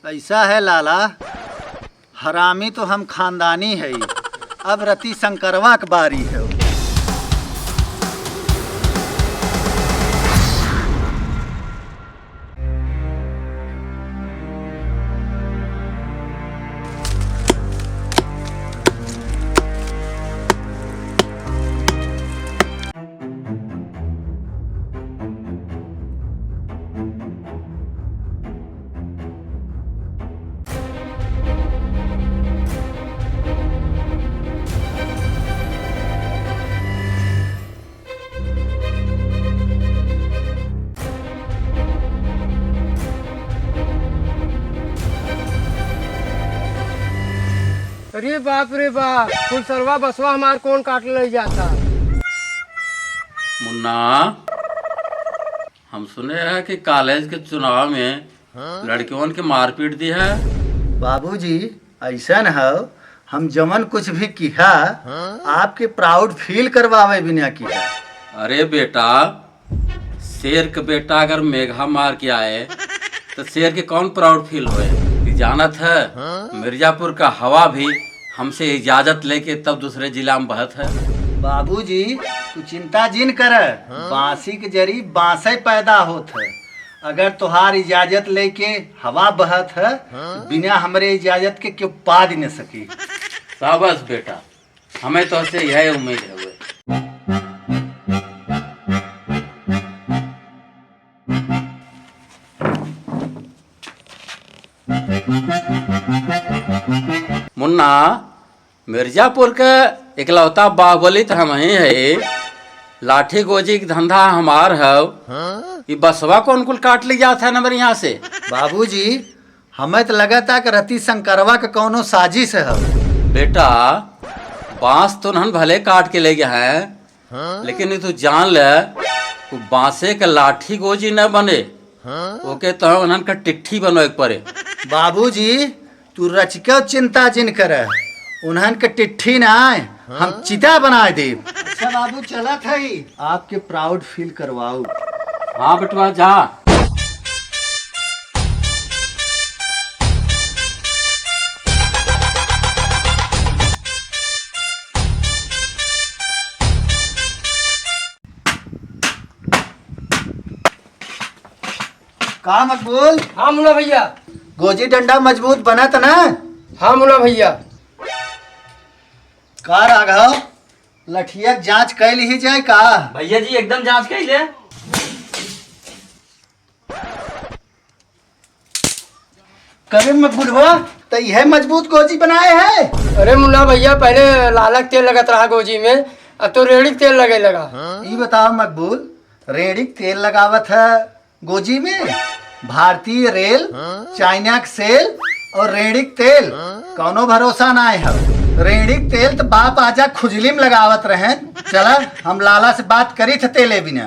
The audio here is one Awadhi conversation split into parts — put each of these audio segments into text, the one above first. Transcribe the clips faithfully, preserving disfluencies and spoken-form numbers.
ऐसा है लाला, हरामी तो हम खानदानी है, अब रति शंकरवा के बारी है। अरे बाप रे बाप, कुल सरवा बसवा हमार कौन काट ले जाता? मुन्ना, हम सुने हैं कि कॉलेज के चुनाव में लड़कियों के मारपीट दी है। बाबूजी, ऐसा न हो, हम जवन कुछ भी किहा, आपके proud feel करवावे बिना किहा। अरे बेटा, शेर के बेटा अगर मेघा मार के आए, तो शेर के कौन proud feel होए? तू जानत है, मिर्जापुर का हवा भी हमसे इजाजत लेके तब दूसरे जिला में बहत है। बाबूजी, तू चिंता जिन कर, बांसी के जरी बांसे पैदा होत है। अगर तोहार इजाजत लेके हवा बहत है, तो बिना हमरे इजाजत के क्यों पाद न सकी। शाबाश बेटा, हमें तोहसे यह उम्मीद हवे। मुन्ना, मिर्जापुर के इकलौता बाहुबली तो हमही है। लाठी गोजी के धंधा हमार हव। ई बसवा कौन कुल काट ली जात है नंबर यहाँ से? बाबूजी, हमें तो लगता कि रति शंकरवा के कौनो साजिश है। बेटा, बांस तो उन्हन भले काट के ले गए हैं, लेकिन ये तू जान ले, वो बांसे के लाठी गोजी न बने, ओके तो उन्हन का टिट्ठी बनवे के पड़े। बाबूजी, तू रचिका चिंता जिन कर, उन्हन के टिट्ठी ना आए, हम चिता बनाए देब। अच्छा बाबू, चलत है, आपके proud feel करवाऊ। हाँ बेटवा, जा। का मकबूल? हाँ मुन्ना भैया। गोजी डंडा मजबूत बनत ना? हाँ मुन्ना भैया। का राघव, लठिया के जांच कइ लिही जाए का? भैया जी, एकदम जांच कइ ले। करे मकबूलवा, त इहे मजबूत गोजी बनाए है? अरे मुन्ना भैया, पहले लालक तेल लगत रहा गोजी में, अब तो रेड़ी के तेल लगे लगा। ई बताओ मकबूल, रेड़ी के तेल लगावत है गोजी में? भारतीय रेल, चाइना के सेल और रेड़ी के तेल, कौनो भरोसा ना है। रेड़ी के तेल तो बाप आजा खुजली में लगावत रहे। चला, हम लाला से बात करी थे तेले बिना।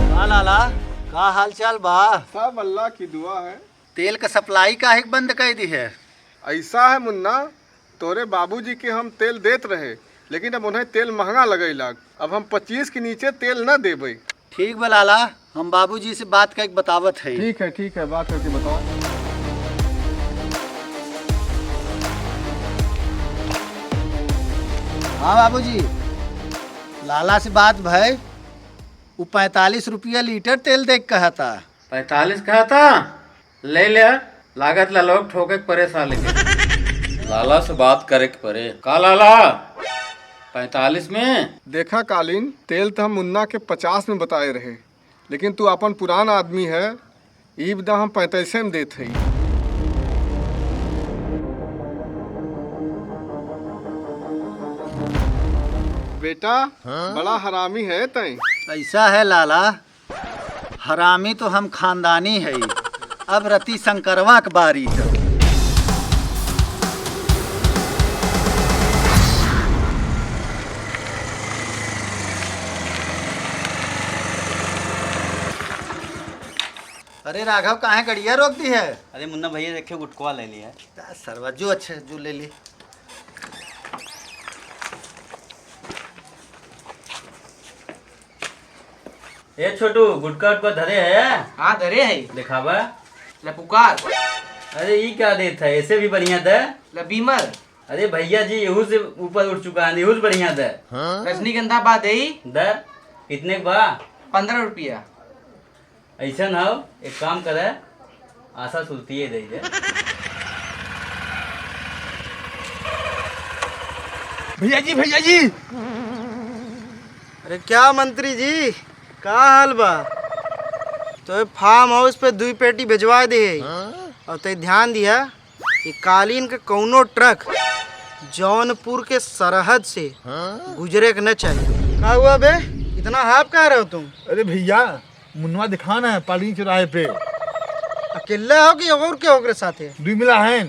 का लाला, का हाल चाल बा? सब अल्लाह की दुआ है। तेल का supply काहे के बंद कर दी है? ऐसा है मुन्ना, तोरे बाबूजी के हम तेल देत रहे, लेकिन अब उन्हें तेल महंगा लगै लाग। अब हम पच्चीस के नीचे तेल न देबै। ठीक बा लाला, हम बाबूजी से बात करके बतावत है। ठीक है, ठीक है, बात करके बताओ। हाँ बाबूजी, लाला से बात भय, वो पैंतालीस रुपया लीटर तेल दे के कहा था। पैंतालीस कहा था? ले ले, लागत ला लोग ठोके के परे साले के। लाला से बात करे के परे। का लाला? पैंतालीस में? देखा कालीन, तेल तो हम मुन्ना के पचास में बताए रहे, लेकिन तू अपन पुरान आदमी है, ई बदा हम पैंतालीस में देत हई। बेटा, बड़ा हरामी है तैं। ऐसा है लाला, हरामी तो हम खानदानी है, अब रति शंकरवा के बारी है। अरे राघव, काहे गड़िया रोक दी है? अरे मुन्ना भैया, देखे गुटकवा ले लिया है। सरवा, जो अच्छे, जो ले ली। ए छोटू, गुटखा उटखा धरे है? हाँ, धरे है। दिखावा। ले पुकार। अरे, ई का देत है? ऐसे भी बढ़िया दे। ले बीमल। अरे भैया जी, एहू से ऊपर उठ चुका है, एहू से बढ़िया दे। रजनीगंधा बा देई? दे। कितने के बा? पन्द्रह रुपया। ऐसन हौ, एक काम करे, आशा सुरतिये दे दे। भैया जी, भैया जी। अरे क्या मंत्री जी, का हाल बा? तो फार्म हाउस पे दुई पेटी भिजवा दे है। और ते ध्यान दिया कि कालीन के कौनो ट्रक जौनपुर के सरहद से गुजरे के न चाहिए। का हुआ बे, इतना हाफ का रहे हो तुम? अरे भैया, मुन्नवा दिखान है पाली चौराहे पे। अकेला हो कि और के ओकरे साथे? दुई मिला है।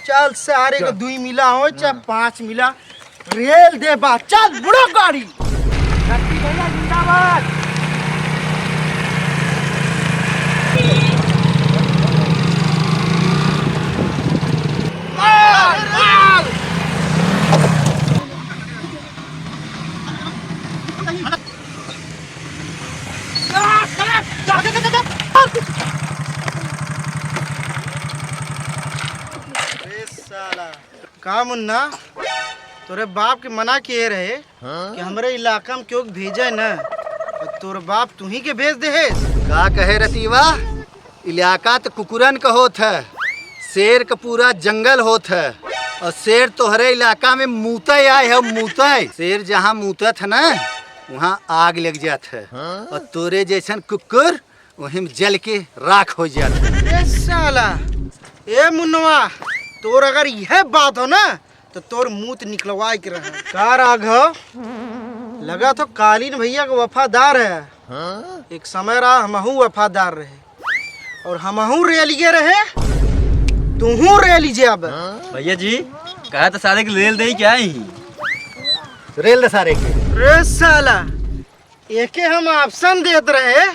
चल सारे के हाँ। दुई मिला हो चाहे हाँ। पाँच मिला, रेल दे बा, चल बुढ़ो गाड़ी। शक्ति भैया जिंदाबाद। अरे साला। का मुन्ना, तोरे बाप के मना किए रहे कि हमरे इलाका में केहू के भेजे न, और तोर बाप तुही के भेज दे है। का कहे रतीवा, इलाका त कुकुरन क होत है, शेर क पूरा जंगल होत है, और शेर तोहरे इलाका में मूते आए है, मूते। शेर जहाँ मूतत है ना, वहाँ आग लग जात है, और तोरे जैसन कुकुर वहीं में जल के राख हो जात है। ए साला, ए मुन्नवा, तोर अगर यह बात हो ना, तो तोर मूत निकलवाए के रहा। का राघव, लगा तो कालीन भैया के वफादार है। एक समय रहा, हमहू वफादार रहे, और हमहू रेलिए रहे, तुहू रेलिजे अब। भैया जी, कहा तो सारे के रेल दे क्या ही? रेल दे सारे के। रे साला, एके हम ऑप्शन देत रहे,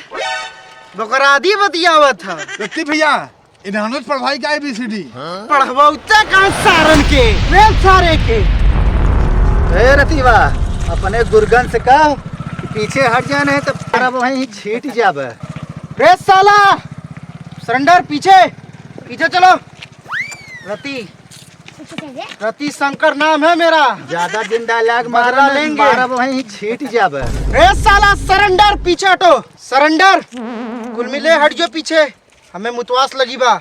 बकरादी बतियावत ह। रत्ती भैया, इन्हानों पढ़वाई का एबीसीडी? पढ़वौता कहाँ सारन के, रे सारे के। ए रतीवा, अपने गुर्गन से कह कि पीछे हट जाने तो सारा वहीं छीट जाबे। रे साला, सरेंडर पीछे, पीछे चलो। रति, रति शंकर नाम है मेरा। ज्यादा दिन डायलॉग बदला मारा लेंगे। मारा वहीं छीट जाबे। रे साला सरेंडर, पीछे हटो, सरेंडर। कुल मिले हट जो पीछे, हमें मुतवास लगी बा।